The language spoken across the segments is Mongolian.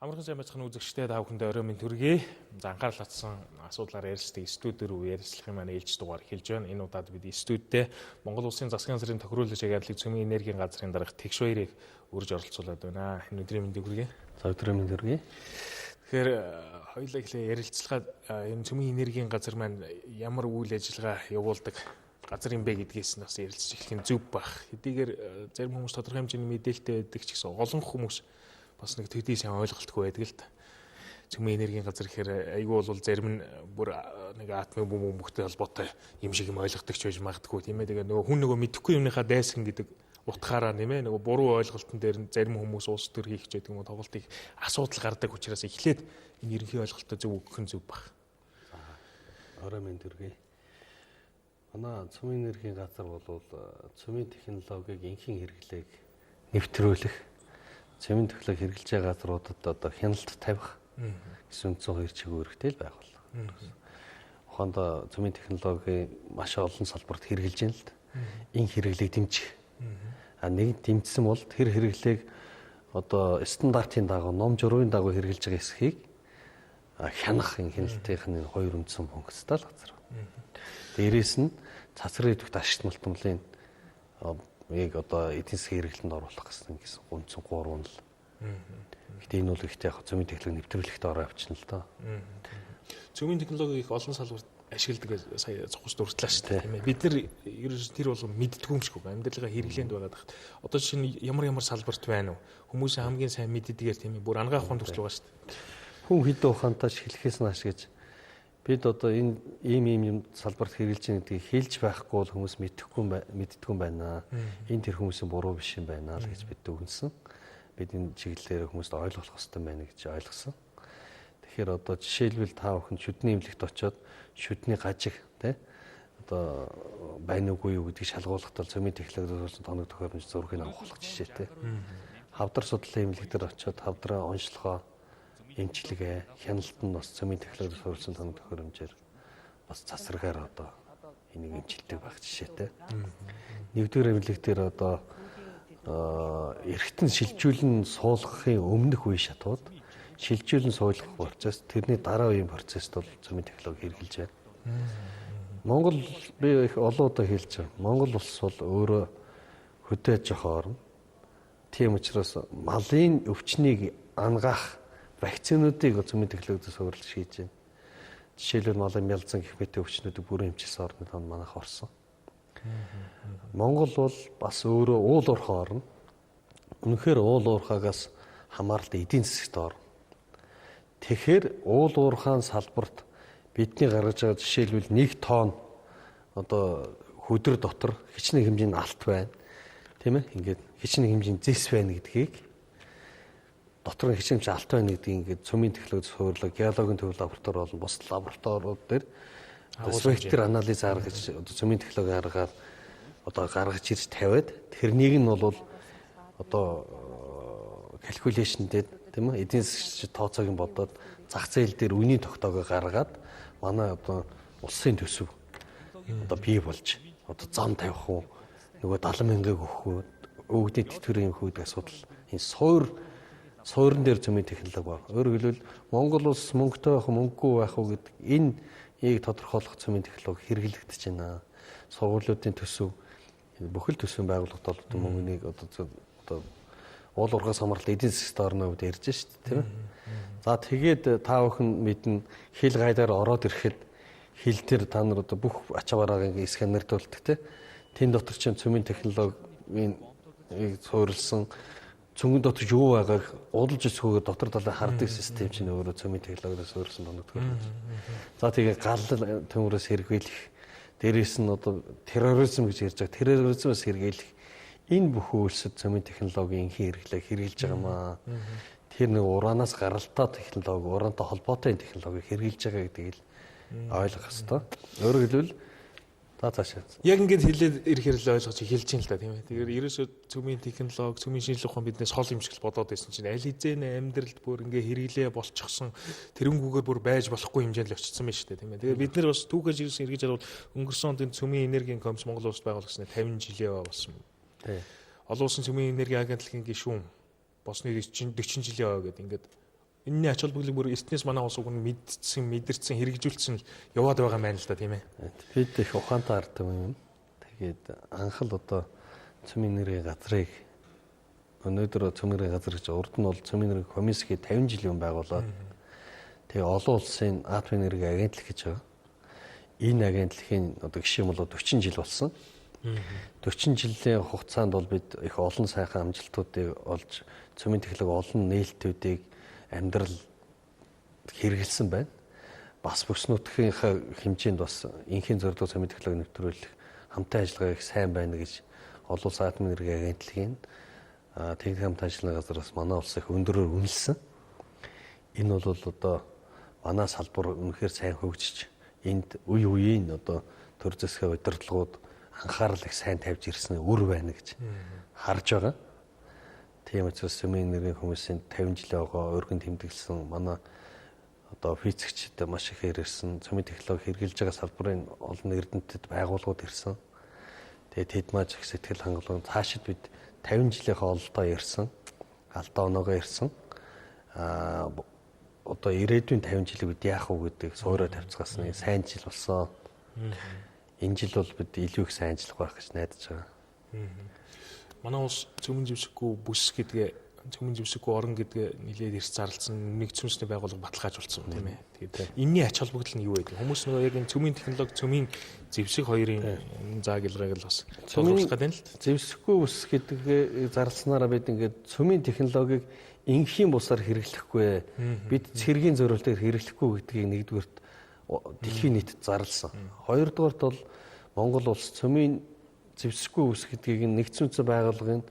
Амархан сайн байцгаана үзэгчдээ, та бүхэндээ орой минь төргий. За, анхаарал татсан асуудлаар ярилцдаг студи рүү ярилцлагын маань ээлж дугаар эхэлж байна. Энэ удаад бид студидээ Монгол Улсын Засгийн газрын тохируулагч агентлаг Цөмийн энергийн газрын дарга Тэгш Баярыг урьж оролцуулаад байна. Энэ өдрийн мэндийг хүргэе. За, өдрийн мэнд хүргэе. Тэгэхээр хоёулаа эхлээ ярилцлагаад энэ Цөмийн энергийн газар маань ямар үйл ажиллагаа явуулдаг газар юм бэ гэдгээс нь бас ярилцж эхлэх нь зөв бах. Хэдийгээр зарим хүмүүс тодорхой хэмжээний мэдээлэлтэй байдаг ч гэсэн олон хүмүүс бас нэг төдий сайн ойлголтгүй байдаг л та. Цөмийн энергийн газар гэхээр айгүй бол зарим нь бүр нэг атомын бөм бөмбөгтэй холбоотой юм шиг юм ойлгодог ч байж магадгүй, тийм ээ. Тэгээ нөгөө хүн нөгөө мэдэхгүй юмныхаа дайсан гэдэг утгаараа нэмээ нөгөө буруу ойлголтон дээр нь зарим хүмүүс улс төр хийх ч гэдэг юм уу тоглолтыг асуудал гардаг учраас эхлээд энэ ерөнхий ойлголтоо зөв өгөх нь зөв баг. За, орой минь төргий. Манай цөмийн энергийн газар бол цөмийн технологиг инхэн хэрэглээг нэвтрүүлэх, цөмийн технологи хэрэглэж байгаа газруудад одоо хяналт тавих гэсэн үндсэн хоёр чиг үүрэгтэй л байгууллага. Ухаанд цөмийн технологи маш олон салбарт хэрэглэж байна л да. Энэ хэрэглээг дэмжих. А нэг дэмжсэн бол тэр хэрэглээг одоо стандартын дагуу, ном журмын дагуу хэрэглэж байгаа хэсгийг хянах, энэ хяналтын энэ хоёр үндсэн функцтай л газар. Дээрээс нь цацрын идэвхт ашигт малтмлын яг одоо эдийн засгийн хэрэглэнд оруулах гэсэн үндсэн гурван л. Гэтэ энэ бол ихтэй яг цөмийн технологи нэвтрүүлэхдээ ороо явчихна л доо. Цөмийн технологи их олон салбарт ашигладаг сая цухас дурдлаа шүү дээ, тийм ээ. Бид нар ерөөс тэр болгон мэддэггүй юм шиг үг. Амьдралгаа хэрэглээнд байгаад хат. Одоо жишээ нь ямар ямар салбарт байна уу? Хүмүүсийн хамгийн сайн мэддгээр, тийм ээ. Бүр ангаах ухаан хүртэл байгаа шүү дээ. Хүн хэдэн ухаантай ч хэлэхээс нааш гэж бид одоо энэ ийм ийм юм салбарт хэрэглэж байгаа гэдгийг хэлж байхгүй бол хүмүүс мэдэхгүй мэддэггүй юм байна. Энэ тэр хүмүүсийн буруу биш юм байна л гэж бид дүгнсэн. Бид энэ чиглэлээр хүмүүст ойлгох хэрэгтэй байна гэж ойлгосон. Тэгэхээр одоо жишээлбэл та бүхэн шүдний эмнэлэгт очиод шүдний гажиг, тий, одоо байна уугүй юу гэдгийг шалгуулгахдаа цөмийн технологиос тоног төхөөрөмж зургийг авах жишээтэй. Хавдар судлалын эмнэлэг дээр очиод хавдраа онцлогоо эмчилгээ, хяналт нь бас цөмийн технологиос суурилсан тоног төхөөрөмжөөр бас цацрагаар одоо энийг эмчилдэг байх жишээтэй. Нэгдүгээр эмнэлэг дээр одоо эргэтэн шилжүүлэн суулгахын өмнөх үе шатууд, шилжүүлэн суулгах процесс, тэрний дараа үеийн процесст бол цөмийн технологи хэрэгжилж байна. Монгол, би их олон удаа хэлж байгаа. Монгол улс бол өөрөө хөдөө аж ахуйн орн. Тийм учраас малын өвчнийг ангаах вакцинуудыг цөмийн технологиос суурилж хийж байна. Жишээлбэл малын мялзан гэх мэт өвчнүүдийг бүрэн эмчилсэн орнууд манайх орсон. Монгол бол бас өөрөө уул уурхай орн. Үнэхээр уул уурхаагаас хамааралтай эдийн засагт орно. Тэгэхээр уул уурхаан салбарт бидний гаргаж байгаа жишээлбэл 1 тонн одоо хөдөр дотор хичнээн хэмжээний алт байна. Тийм ээ? Ингээд хичнээн хэмжээний зэс байна гэдгийг, дотор нь хичнээн хэмжээ алт байна гэдгийг ингээд цөмийн технологи суурлаа, геологийн төв лаборатори болон бусад лабораториуд дээр спектр анализ аргаж, одоо цөмийн технологи аргаар одоо гаргаж ирж тавиад тэрнийг нь бол одоо calculation дээр, тийм ээ, эдийн засгийн тооцоог нь бодоод зах зээл дээр үнийн тогтоогоо гаргаад манай одоо улсын төсөв одоо бий болж одоо зам тавих уу, нөгөө 70 мянгыг өгөх үү, өвгдийн тэтгэврийн хүүд асуудал энэ суурин дээр цөмийн технологи байна. Өөрөөр хэлбэл Монгол улс мөнгөтэй байх уу, мөнгөгүй байх уу гэдэг энэ ийг тодорхойлох цөмийн технологи хэрэглэгдэж байна. Сургуулиудын төсөв, бүхэл төсвийн байгууллагад бол мөнгөнийг одоо уул уурхаас хамааралтай эдийн засгт орно үед ярьж шүү дээ, тийм ээ. За, тэгээд та бүхэн мэднэ, хил гайлаар ороод ирэхэд хил дээр та нар одоо бүх ачаа бараагийн сканердуулдаг, тийм. Тэн дотор чинь цөмийн технологийн суурилсан цөнгөн дотор юу байгааг уудалж өсгөөгөө дотор талаа хардаг систем чинь өөрөө цөмийн технологиос суурилсан тоног төхөөрөмж. За, тэгээ гал төмөрөөс сэргийлэх, дээрээс нь одоо терроризм гэж ярьж байгаа терроризмоос сэргийлэх энэ бүх үйлсэд цөмийн технологийн инхэн хэрэглээ хэрэгжилж байгаа маа. Тэр нэг ураанаас гаралтай технологи, ураантай холбоотой технологи хэрэгжилж байгаа гэдгийг л ойлгох ёстой. Өөрөөр хэлбэл за цаашаа. Яг ингээд хэлээд ирэхээр л ойлгож эхэлж байна л да, тийм ээ. Тэгэхээр ерөөсөө цөмийн технологи, цөмийн шинжилгээ ухаан биднээс хол юм шиг л бодоод байсан чинь аль хэзээ амьдралд бүр ингээ хэрэглээ болчихсон, тэрэнгүүгээр бүр байж болохгүй хэмжээнд л очсон байна шүү дээ, тийм ээ. Тэгэхээр бид нар бас түүхэж ирсэн эргэж харвал өнгөрсөн онд энэ цөмийн энергийн комисс Монгол улсад байгуулагдсны 50 жилийн болсон. Олон улсын цөмийн энергийн агентлагийн гишүүн болсны 40 жилийн ой гэдэг ингээд Энэний ач холбогдлыг бүр эртнээс манай улс уг нь мэдсэн, мэдэрсэн, хэрэгжүүлсэн яваад байгаа юм байна л да, тийм ээ. Бид их ухаантай ард юм. Тэгээд анх л одоо цөмийн энергийн газрыг өнөөдөр цөмийн энергийн газар гэж урд нь бол цөмийн энергийн комисс гэж 50 жилийн өмнө байгуулад тэгээ олон улсын атомын энерги агентлаг гэж байгаа. Энэ агентлагийн одоо гишүүн бол 40 жил болсон. 40 жилийн хугацаанд бол бид их олон сайхан амжилтуудыг олж цөмийн технологи олон нээлтүүдийг амьдрал хэрэгэлсэн байна. Бас бүс нутгийнхаа хэмжээнд бас инхийн зорилго цөмийн технологи нэвтрүүлэх хамтын ажиллагаа их сайн байна гэж олон улсын атомын энерги агентлагийн техник хамтын ажиллагааны газараас манай улс их өндөрөөр үнэлсэн. Энэ бол одоо манай салбар үнэхээр сайн хөгжиж энд үе үеийн одоо төр зэсгээ удирдлагууд анхаарал их сайн тавьж ирсэн үр байна гэж харж байгаа. Тийм учраас цөмийн энергийн хүмүүсийн 50 жилийн огоо өргөн тэмдэглэсэн манай одоо физикчид маш их ирсэн, цөмийн технологи хэрэгжилж байгаа салбарын олон эрдэмтэд байгууллагууд ирсэн. Тэгээд тэд маш их сэтгэл хангалуун цаашид бид 50 жилийнхээ ололтоо ирсэн, алдаа оноогоо ирсэн. Одоо ирээдүйн 50 жилийг бид яах вэ гэдэг суураа тавьцгаасны сайн жил болсон. Энэ жил бол бид илүү их сайн ажиллах байх гэж найдаж байгаа. Манай улс цөмөн зэвсэггүй бүс гэдгээ, цөмөн зэвсэггүй орон гэдгээ нэлээд эрс зарласан нэгдсэн үндэсний байгууллага баталгаажуулсан тийм ээ. Тэгээд энэний ач холбогдол нь юу вэ? Хүмүүс нөгөө яг энэ цөмийн технологи, цөмийн зэвсэг хоёрын заагилгааг л бас тулгуурлах гэдэг нь л. Зэвсэггүй бүс гэдгээ зарласнараа бид ингээд цөмийн технологиг инхийн бусаар хэрэглэхгүй, бид цэргийн зориултаар хэрэглэхгүй гэдгийг нэгдүгээрт дэлхийн нийтэд зарласан. Хоёрдугаарт бол Монгол улс цөмийн зэвсэггүй бүс гэдгийг нэгдсэн үндэсний байгууллагын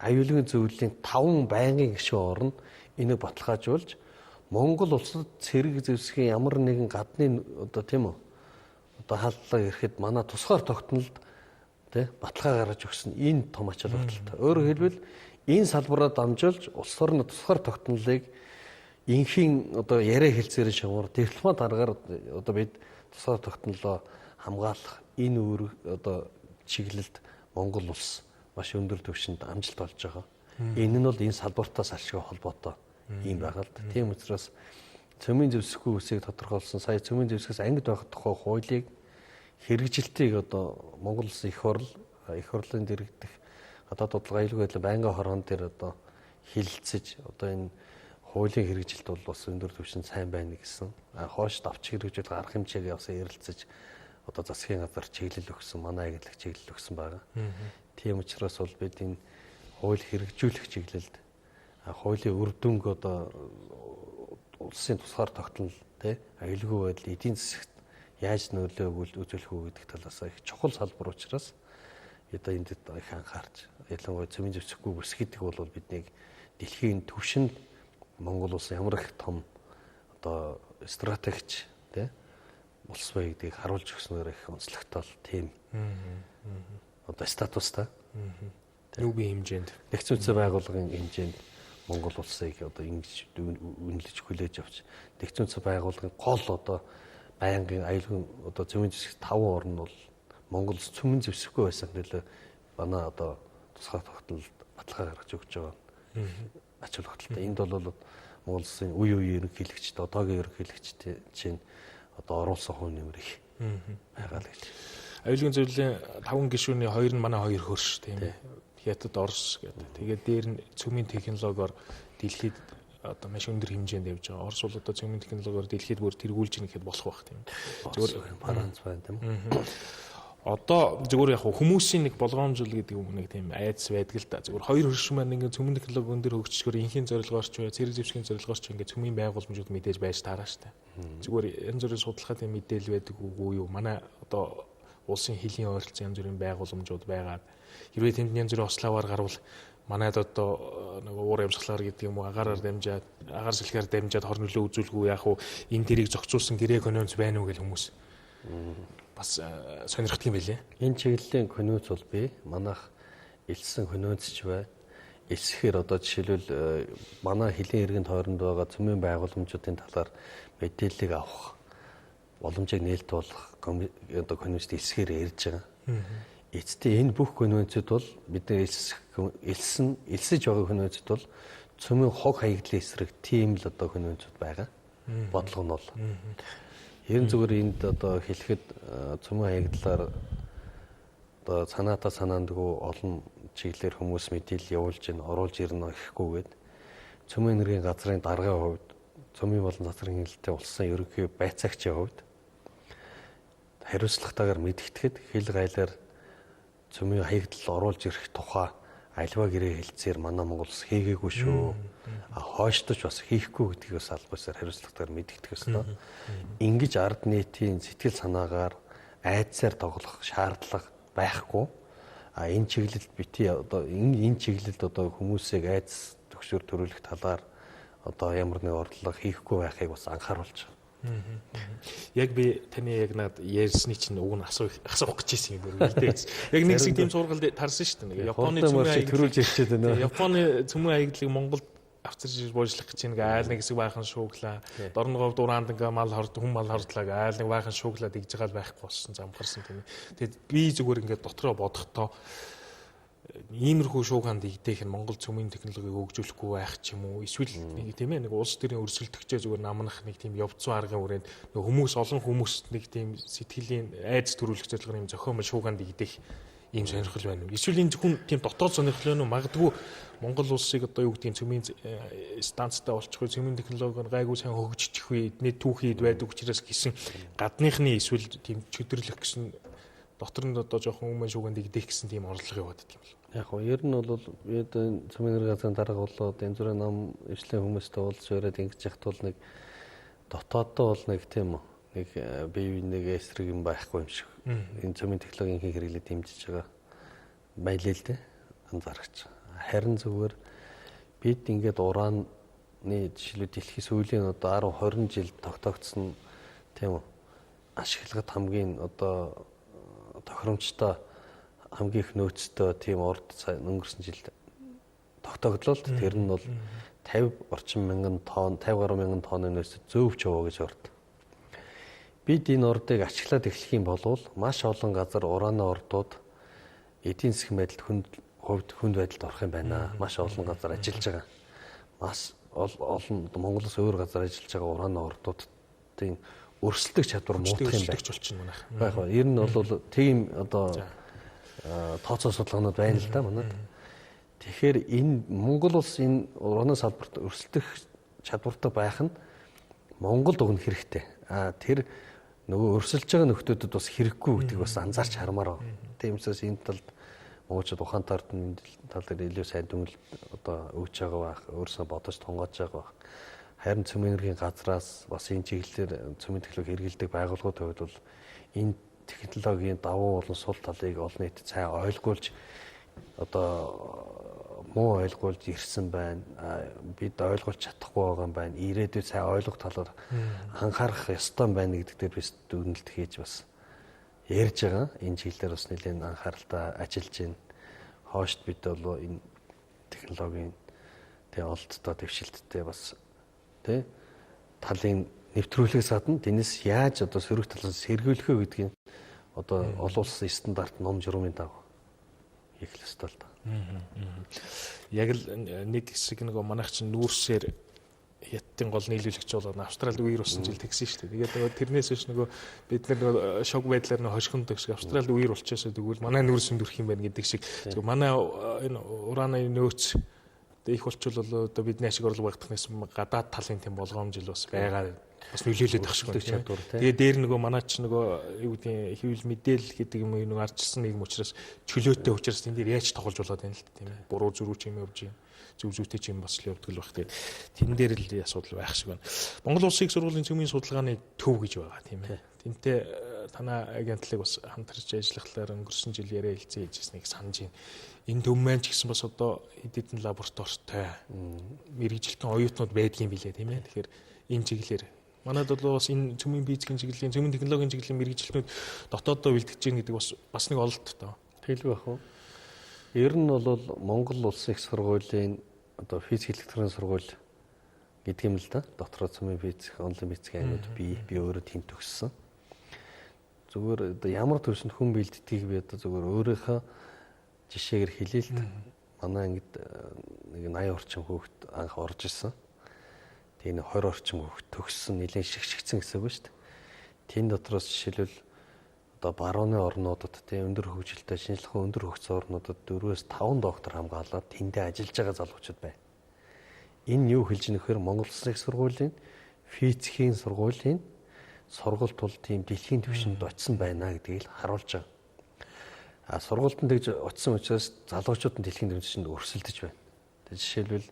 аюулгүй зөвлөлийн 5 байнгын гишүүн орно энийг баталгаажуулж Монгол улсад цэрэг зэвсгийн ямар нэгэн гадны одоо тийм үү одоо хаалтлага ирэхэд манай тусгаар тогтнолд тий баталгаа гаргаж өгсөн энэ том ач холбогдолтой. Өөрөөр хэлбэл энэ салбараа дамжуулж улс орны тусгаар тогтнолыг инхийн одоо яриа хэлцээрийн шугамар дипломат аргаар одоо бид тусгаар тогтнолоо хамгаалах энэ үүрэг одоо чиглэлд Монгол улс маш өндөр түвшинд амжилт олж байгаа. Энэ нь бол энэ салбартаас алшгүй холбоотой юм байгаа л да. Тийм учраас цөмийн зэвсэггүй үсийг тодорхойлсон. Сая цөмийн зэвсгээс ангид байх тухай хуулийг хэрэгжилтийг одоо Монгол улсын их хурл, их хурлын дэрэгдэх гадаад бодлого аюулгүй байдлын байнгын хорон дээр одоо хилэлцэж одоо энэ хуулийн хэрэгжилт бол бас өндөр түвшинд сайн байна гэсэн. Хоош давч хэрэгжүүлэх арга хэмжээг явсан ярилцаж одоо засгийн газар чиглэл өгсөн, манай агентлаг чиглэл өгсөн байгаа. Тийм учраас бол бид энэ хууль хэрэгжүүлэх чиглэлд хуулийн үр дүнг одоо улсын тусгаар тогтнол тий аюулгүй байдал эдийн засагт яаж нөлөө үзүүлэх үү гэдэг талаас их чухал салбар учраас одоо энд их анхаарч ялангуяа цөмийн зэвсэггүй бүс гэдэг бол биднийг дэлхийн түвшинд Монгол улс ямар их том одоо стратегч тий улс бай гэдгийг харуулж өгснөөр их онцлогтой л тийм одоо статустай. Нүгийн хэмжээнд нэгдсэн үндэсний байгууллагын хэмжээнд Монгол улсыг одоо ингэж үнэлж хүлээж авч нэгдсэн үндэсний байгууллагын гол одоо байнгын аюулгүй одоо цөмийн зэвсэг 5 орн бол Монгол улс цөмийн зэвсэггүй байсан нөлөө манай одоо тусгаар тогтнолд баталгаа гаргаж өгч байгаа ач холбогдолтой. Энд бол Монгол улсын үе үеийн ерөнхийлөгчд одоогийн ерөнхийлөгчд чинь одоо оруулсан хувь нэмэр их байгаа л гэж. Аюулгүй зөвлөлийн 5 гишүүний 2 нь манай 2 хөрш тийм ээ. Хятад, Орос гэдэг. Тэгээд дээр нь цөмийн технологиор дэлхийд одоо маш өндөр хэмжээнд явж байгаа. Орос бол одоо цөмийн технологиор дэлхийд бүр тэргүүлж ийн гэхэд болох байх тийм. Зүгээр Франц байна тийм үү. Одоо зүгээр яг хүмүүсийн нэг болгоомжл гэдэг юм нэг тийм айдас байдаг л да. Зүгээр хоёр хөрш маань ингээд цөмийн технологи өндөр хөгжчихөөр инхийн зорилгоор ч бай, цэрэг зэвсгийн зорилгоор ч ингээд цөмийн байгууламжууд мэдээж байж таараа штэ. Зүгээр янз бүрийн судалгаа тийм мэдээлэл байдаг үгүй юу? Манай одоо улсын хөлийн ойролцоо янз бүрийн байгууламжууд байгаад хэрвээ тэнд янз бүрийн ославаар гарвал манайд одоо нөгөө уур амьсгалаар гэдэг юм уу агаараар дамжаад агаар сэлхээр дамжаад хор нөлөө үзүүлэхгүй яах вэ? Энэ тэрийг зохицуулсан гэрээ конвенц байна уу гэл хүмүүс бас сонирхдаг юм байлээ. Энэ чиглэлийн конвенц бол бий. Манайх элсэн конвенцч бай. Элсэхээр одоо жишээлбэл манай хөлийн иргэн тойронд байгаа цөмийн байгууламжуудын талаар мэдээллийг авах боломжийг нээлт болгох одоо конвенцт элсэхээр ярьж байгаа. Эцэстээ энэ бүх конвенцүүд бол бидний элсэн элсэж байгаа конвенцүүд бол цөмийн хог хаягдлын эсрэг тийм л одоо хөнөөнцөд байгаа. Бодлого нь бол. Ерэн зүгээр энд одоо хэлэхэд цөмийн хаягдлаар одоо санаатаа санаандгүй олон чиглэлээр хүмүүс мэдээлэл явуулж гин оруулж ирнэ гэхгүйгээд цөмийн энергийн газрын даргын хувьд цөмийн болон засварын хяналтын улсын ерөнхий байцаагчийн хувьд хариуцлагатайгаар мэдгэтгэхэд хил гайлаар цөмийн хаягдал оруулж ирэх тухай альва гэрээ хэлцээр манай Монгол улс хийгээгүй шүү. А хойштож бас хийхгүй гэдгийг бас аль бисаар хариуцлагатайгаар мэдгэтгэх ёстой. Ингэж ард нийтийн сэтгэл санаагаар айдсаар тоглох шаардлага байхгүй. А энэ чиглэлд бити одоо энэ чиглэлд одоо хүмүүсийг айдас төгсөр төрүүлэх талаар одоо ямар нэг орлого хийхгүй байхыг бас анхааруулж байгаа. Яг би таны яг над ярьсны чинь уг нь асуух гэж ирсэн юм байна. Яг нэг хэсэг тийм сургалт тарсан шүү дээ. Японы цөмийн хаягдлыг төрүүлж ярьчихэд байна. Японы цөмийн хаягдлыг Монголд авчирч буужлах гэж нэг айл нэг хэсэг баахан шууглаа. Дорногов дураанд ингээ мал хорд хүн мал хордлаа айл нэг баахан шууглаа тэгж байгаа л байхгүй болсон замхарсан тийм. Тэгээд би зүгээр ингээ дотроо бодохдоо иймэрхүү шуугаанд игдэх нь Монгол цөмийн технологиг хөгжүүлэхгүй байх ч юм уу эсвэл нэг тийм нэг улс төрийн өрсөлдөгчөө зүгээр намнах нэг тийм явцсан аргын хүрээнд нэг хүмүүс олон хүмүүст нэг тийм сэтгэлийн айдас төрүүлэх зорилгоор юм зохиомл шуугаанд игдэх ийм сонирхол байна уу? Эсвэл энэ зөвхөн тийм дотоод сонирхол байна уу? Магадгүй Монгол улсыг одоо юу гэдгийг цөмийн станцтай болчих уу, цөмийн технологи нь гайгүй сайн хөгжчих вэ, эдний түүхийд байдаг учраас гэсэн гадныхны эсвэл тийм чөдөрлөх гэсэн дотор нь одоо жоохон өмнө шууганд игдэх гэсэн тийм орлого яваад идэх юм бол. Яг нь ер нь бол бид цөмийн энерги газрын дарга болоод янз бүрийн ном ижлэн хүмүүстэй уулзч яриад ингэж яхад бол нэг дотооддоо бол нэг тийм нэг бие биенийгээ эсрэг юм байхгүй юм шиг. Энэ цөмийн технологийн ихэнх хэрэглээ дэмжиж байгаа байлээ л дээ анзаарч. Харин зүгээр бид ингээд урааны жишээлбэл дэлхийн сүүлийн одоо 10 20 жил тогтоогдсон тийм үү ашиглахад хамгийн одоо тохиромжтой хамгийн их нөөцтэй тийм урд өнгөрсөн жилд тогтоогдлоо л тэр нь бол 50 орчим мянган тонн 50 гаруй мянган тонны нөөц зөөвч яваа гэж орд. Бид энэ ордыг ашиглаад эхлэх юм бол маш олон газар урааны ордууд эдийн засгийн байдалд хүнд хувьд хүнд байдалд орох юм байна. Маш олон газар ажиллаж байгаа. Маш олон Монголоос өөр газар ажиллаж байгаа урааны ордуудын өрсөлдөх чадвар муудах юм байна. Болчихно манайх. Яг нь ер нь бол тийм одоо тооцоо судалгаанууд байна л да манад. Тэгэхээр энэ Монгол улс энэ ураны салбарт өрсөлдөх чадвартай байх нь Монголд уг нь хэрэгтэй. А тэр нөгөө өрсөлдөж байгаа нөхдүүдэд бас хэрэггүй гэдгийг бас анзаарч хармаар байна. Тиймээс энэ талд монголчууд ухаантай ард энэ тал дээр илүү сайн дүнэлт одоо өгч байгаа байх, өөрсдөө бодож тунгааж байгаа байх. Харин цөмийн энергийн газраас бас энэ чиглэлээр цөмийн технологи хэрэглэдэг байгууллагууд хувьд бол энэ технологийн давуу болон сул талыг олон нийтэд сайн ойлгуулж одоо муу ойлгуулж ирсэн байна. Бид ойлгуулж чадахгүй байгаа юм байна. Ирээдүйд сайн ойлгох талаар анхаарах ёстой юм байна гэдэг дээр би дүгнэлт хийж бас ярьж байгаа. Энэ чиглэлээр бас нэлээд анхааралтай ажиллаж байна. Хоошд бид бол энэ технологийн тэг олдтой дэвшилттэй бас тэ талын нэвтрүүлгээс гадна тэрнээс яаж одоо сөрөг талаас сэргийлэх вэ гэдгийг одоо олон улсын стандарт ном журмын дагуу хийх ёстой л да. Яг л нэг хэсэг нөгөө манайх чинь нүүрсээр хятадын гол нийлүүлэгч болоод Австралид үер болсон жил тэгсэн шүү дээ. Тэгээд нөгөө тэрнээс хойш нөгөө бид нар нөгөө шок байдлаар нөгөө хошигддог шиг Австралид үер болчихосоо тэгвэл манай нүүрс өндөрөх юм байна гэдэг шиг. Зөв манай энэ ураны нөөц их болчвол одоо бидний ашиг орлого багтахнаас гадаад талын тийм болгоомжил бас байгаа бас нөлөөлөд ах шиг байна. Тэгээ дээр нөгөө манай ч нөгөө юу гэдгийг хэвлэл мэдээлэл гэдэг юм нөгөө ардчилсан нийгэм учраас чөлөөтэй учраас тэн дээр яаж тоглож болоод байна л тийм ээ. Буруу зүрүү ч юм явж юм. Зөв зүйтэй ч юм бас л явдаг л байх. Тэгээд тэн дээр л асуудал байх шиг байна. Монгол Улсын их сургуулийн цөмийн судалгааны төв гэж байгаа тийм ээ. Тэнтэй танай агентлаг бас хамтарч ажиллахлаар өнгөрсөн жил яриа хэлцээ хийжсэнийг санаж байна. Энэ төв маань ч гэсэн бас одоо хэд хэдэн лабораторитой мэргэжилтэн оюутнууд байдгийн билээ тийм ээ. Тэгэхээр энэ чиглэлээр манайд бол бас энэ цөмийн физикийн чиглэлийн, цөмийн технологийн чиглэлийн мэргэжилтнүүд дотооддоо бэлтгэж гин гэдэг бас нэг ололт тоо. Хэлбэх байх уу? Ер нь бол Монгол Улсын их сургуулийн одоо физик электронын сургууль гэдэг юм л да. Дотроо цөмийн физик, онлайн физикийн ангиуд би өөрөө тийм төгссөн. Зүгээр одоо ямар төвшөнд хүн бэлддгийг би одоо зүгээр өөрийнхөө жишээгээр хэлье л да. Манай ангид нэг 80 орчим хүүхэд анх орж исэн. Тэгээ нэг 20 орчим хүүхэд төгссөн, нэлээд шигшгцэн гэсэн үг шүү дээ. Тэн дотроос жишээлбэл одоо барууны орнуудад тийм өндөр хөгжилтэй шинжлэх ухааны өндөр хөгжсөн орнуудад 4-5 доктор хамгаалаад тэндээ ажиллаж байгаа залуучууд байна. Энэ юу хэлж байгаа нөхөр Монгол Улсын их сургуулийн физикийн сургуулийн сургалт бол тийм дэлхийн түвшинд очисон байна гэдгийг л харуулж байгаа. А сургуультанд тэгж очисон учраас залуучууд нь дэлхийн түвшинд өрсөлдөж байна. Тэг жишээлбэл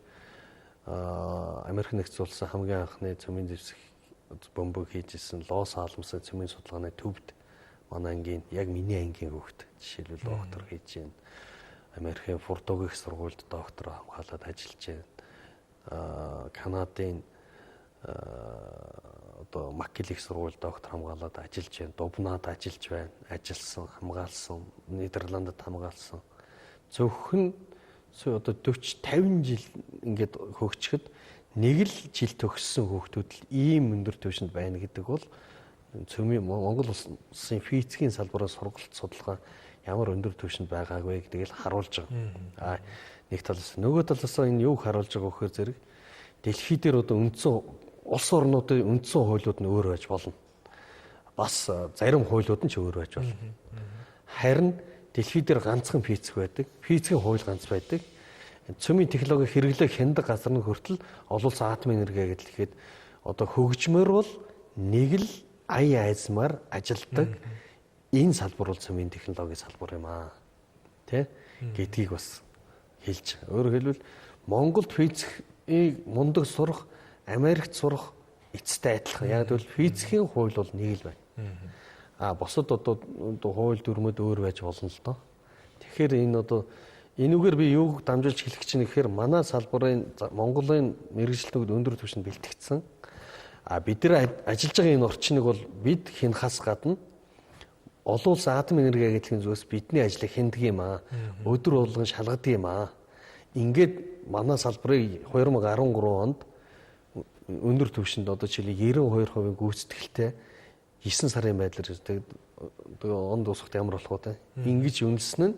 Америк нэгдсэн улсын хамгийн анхны цөмийн зэвсэг бөмбөг хийж исэн Лос Аламсын цөмийн судалгааны төвд манай ангийн яг миний ангийн хүүхэд жишээлбэл доктор хийж байна. Америкийн Фордогийн их сургуульд доктор хамгаалаад ажиллаж байна. Канадын одоо Макгил их сургуульд доктор хамгаалаад ажиллаж байна. Дубнад ажиллаж байна. Ажилласан, хамгаалсан, Нидерландд хамгаалсан. Зөвхөн одоо 40 50 жил ингээд хөгжихэд нэг л жил төгссөн хүүхдүүд л ийм өндөр түвшинд байна гэдэг бол цөмийн Монгол улсын физикийн салбараас сургалт судалгаа ямар өндөр түвшинд байгааг вэ гэдгийг л харуулж байгаа. А нэг талаас нөгөө талаас энэ юуг харуулж байгаа вэхээр зэрэг дэлхий дээр одоо үндсэн улс орнуудын үндсэн хуулиуд нь өөр байж болно. Бас зарим хуулиуд нь ч өөр байж болно. Харин дэлхий дээр ганцхан физик байдаг. Физикийн хууль ганц байдаг. Цөмийн технологи хэрэглээ хяндаг газар нь хүртэл олон улсын атомын энерги гэхэд одоо хөгжмөр бол нэг л ая айзмаар ажилдаг энэ салбар бол цөмийн технологийн салбар юм аа. Тэ? Гэдгийг бас хэлж. Өөрөөр хэлбэл Монголд физикийг мундаг сурах, Америкт сурах эцтэй адилхан. Яг гэвэл физикийн хууль бол нэг л байна. А бусад одоо хууль дүрмүүд өөр байж болно л доо. Тэгэхээр энэ одоо энүүгээр би юуг дамжуулж хэлэх чинь гэхээр манай салбарын Монголын мэргэжилтнүүд өндөр түвшинд бэлтгэгдсэн. А бид нар ажиллаж байгаа энэ орчныг бол бид хянахаас гадна олон улсын атом энерги агентлагийн зүгээс бидний ажлыг хяндаг юм аа. Өдөр болгон шалгадаг юм аа. Ингээд манай салбарыг 2013 онд өндөр түвшинд одоо жишээлбэл 92% гүйцэтгэлтэй 9 сарын байдлаар тэгээ он дуусахад ямар болох вэ? Ингэж үнэлсэн нь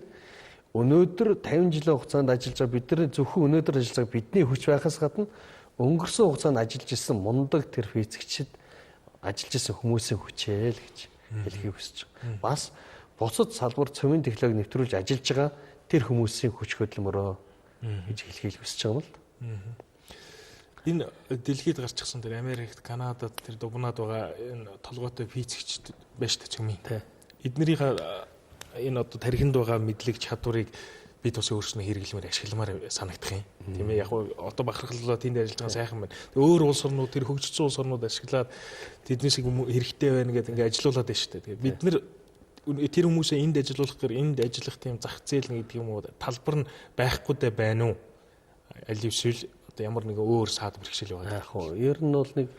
өнөөдөр 50 жилийн хугацаанд ажиллаж байгаа бид нар зөвхөн өнөөдөр ажиллаж байгаа бидний хүч байхаас гадна өнгөрсөн хугацаанд ажиллаж исэн мундаг тэр физикчид ажиллаж исэн хүмүүсийн хүчээ л гэж хэлхийг хүсэж байгаа. Бас бусад салбар цөмийн технологи нэвтрүүлж ажиллаж байгаа тэр хүмүүсийн хүч хөдөлмөрөө гэж хэлхийг хүсэж байгаа юм л. Энэ дэлхийд гарчихсан тэр Америкт, Канадад тэр Дубнад байгаа энэ толгойтой физикчд байж та цөмийн. Эднэрийнхээ энэ одоо тархинд байгаа мэдлэг чадварыг бид бас өөрснөө хэрэглэмээр ашигламаар санагдах юм. Тийм ээ, яг одоо бахархлаа тэнд ажиллаж байгаа сайхан байна. Тэг өөр улс орнууд тэр хөгжсөн улс орнууд ашиглаад тэднээсийг хэрэгтэй байна гэдэг ингээ ажилуулад байна шүү дээ. Тэгээ бид нэр тэр хүмүүсээ энд ажилуулах гэр энд ажиллах тийм зах зээл гэдэг юм уу талбар нь байхгүй дэ байна уу? Аль эсвэл одоо ямар нэгэн өөр саад бэрхшээл байгаа. Яг хоо ер нь бол нэг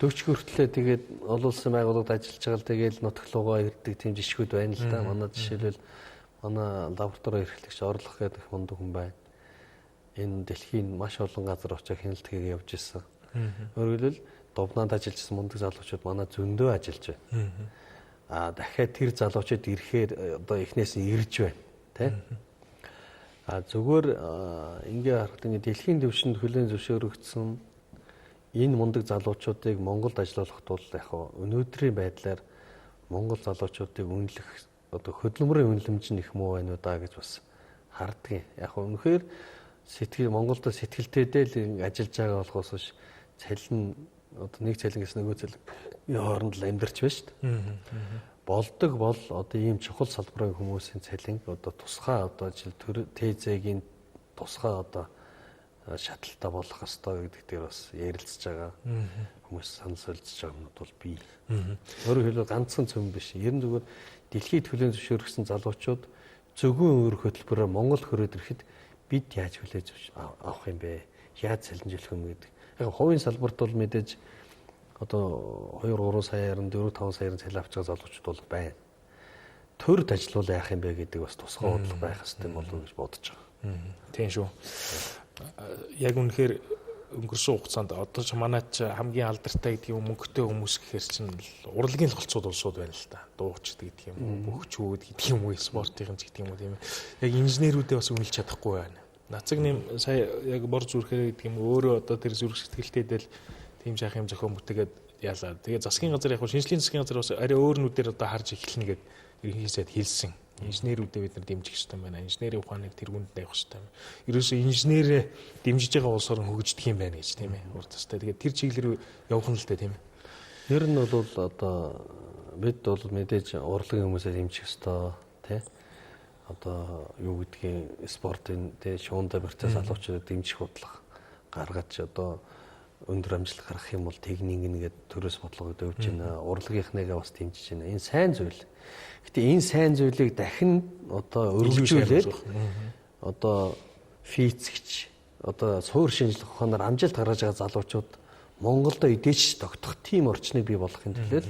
40 хүртлээ тэгээд олон улсын байгууллагад ажиллаж байгаа л тэгээд нутаг руугаа ирдэг тийм жишгүүд байна л да. Манай жишээлбэл манай лаборатори эрхлэгч Орлох гэдэг мундаг хүн байна. Энэ дэлхийн маш олон газар очиж хяналтыг явж исэн. Өөрөөр хэлбэл Дубнанд ажиллаж исэн мундаг залуучууд манай зөндөө ажиллаж байна. А дахиад тэр залуучууд ирэхээр одоо эхнээс нь ирж байна, тэ? А зүгээр ингээ харахад ингээ дэлхийн түвшинд хүлээн зөвшөөрөгдсөн энэ мундаг залуучуудыг Монголд ажилуулах тул яг өнөөдрийн байдлаар Монгол залуучуудыг үнэлэх одоо хөдөлмөрийн үнэлэмж нь их муу байна уу да гэж бас харддаг. Яг үнэхээр сэтгэл Монголд сэтгэлтэйдээ л ажиллаж байгаа болохоос биш цалин одоо нэг цалин гэсэн нөгөө цалин хооронд л амьдарч байна шүү дээ. Болдог бол одоо ийм чухал салбарын хүмүүсийн цалин одоо тусгай одоо жишээл ТЗ-гийн тусгай одоо шатлалтай болох ёстой гэдэг дээр бас ярилцж байгаа хүмүүс санал солилцож байгаа юмнууд бол бий. Өөрөөр хэлбэл ганцхан цөм биш. Ер нь зүгээр дэлхийд хүлээн зөвшөөрөгдсөн залуучууд зөвгөн өөр хөтөлбөрөөр Монгол хөрөөд ирэхэд бид яаж хүлээж авах юм бэ? Яаж цалинжуулах юм гэдэг. Яг хувийн салбарт бол мэдээж одоо 2 3 саяар 4 5 саяар цалин авч байгаа залуучууд бол байна. Төрд ажиллавал яах юм бэ гэдэг бас тусгай бодлого байх хэрэгтэй болов уу гэж бодож байгаа. Тийм шүү. Яг үнэхээр өнгөрсөн хугацаанд одоо ч манай ч хамгийн алдартай гэдэг юм мөнгөтэй хүмүүс гэхэр чинь урлагийн голцууд улсууд байна л да. Дуучид гэдэг юм уу, бөхчүүд гэдэг юм уу, спортын ч гэдэг юм уу тийм ээ. Яг инженерүүдээ бас үнэлж чадахгүй байна. Нацаг нэм сая яг бор зүрхээр гэдэг юм өөрөө одоо тэр зүрх сэтгэлтэй дэл тийм сайхан юм зохион бүтээгээд яалаа. Тэгээ засгийн газар яг шинжлэлийн засгийн газар бас арай өөр нүдээр одоо харж эхэлнэ гэд ерөнхий сайд хэлсэн. Инженерүүдээ бид нар дэмжих ёстой байна. Инженерийн ухааныг тэргуунд тавих ёстой байна. Ерөөсөө инженерээ дэмжиж байгаа улс орон хөгждөг юм байна гэж тийм ээ. Урд тастай. Тэгээд тэр чиглэл рүү явах нь л дээ тийм ээ. Ер нь бол одоо бид бол мэдээж урлагийн хүмүүсээ дэмжих ёстой тий. Одоо юу гэдгийг спортын тий шуунда бэртэ залуучуудад дэмжих бодлого гаргаж одоо өндөр амжилт гаргах юм бол техник нэгэд төрөөс бодлогод өгч байна. Урлагийнхныгаа бас дэмжиж байна. Энэ сайн зүйл. Гэтэ энэ сайн зүйлийг дахин одоо өргөжүүлээд одоо физикч одоо суур шинжлэх ухаанаар амжилт гаргаж байгаа залуучууд Монголдо идэж тогтох тийм орчныг бий болгохын төлөө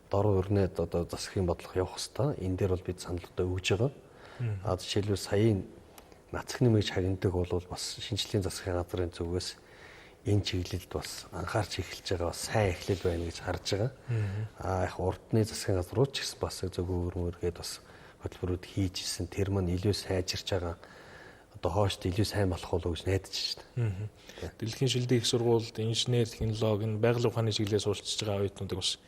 дор өрнөд одоо засгийн бодлого явах хэвээр. Энэ дээр бол бид санал одоо өгж байгаа. А жишээлбэл саяын нацх нэмийг хагнадаг бол бас шинжлэлийн засгийн газрын зүгээс энэ чиглэлд бас анхаарч эхэлж байгаа бас сайн эхлэл байна гэж харж байгаа. Аа яг урдны засгийн газрууд ч гэсэн бас зөв өрмөргээд бас хөтөлбөрүүд хийж исэн. Тэр маань илүү сайжирч байгаа. Одоо хоошд илүү сайн болох болов гэж найдаж байна. Дэлхийн шилдэг их сургуульд инженер, технологи, байгалийн ухааны чиглэлээр суралцж байгаа оюутнуудыг бас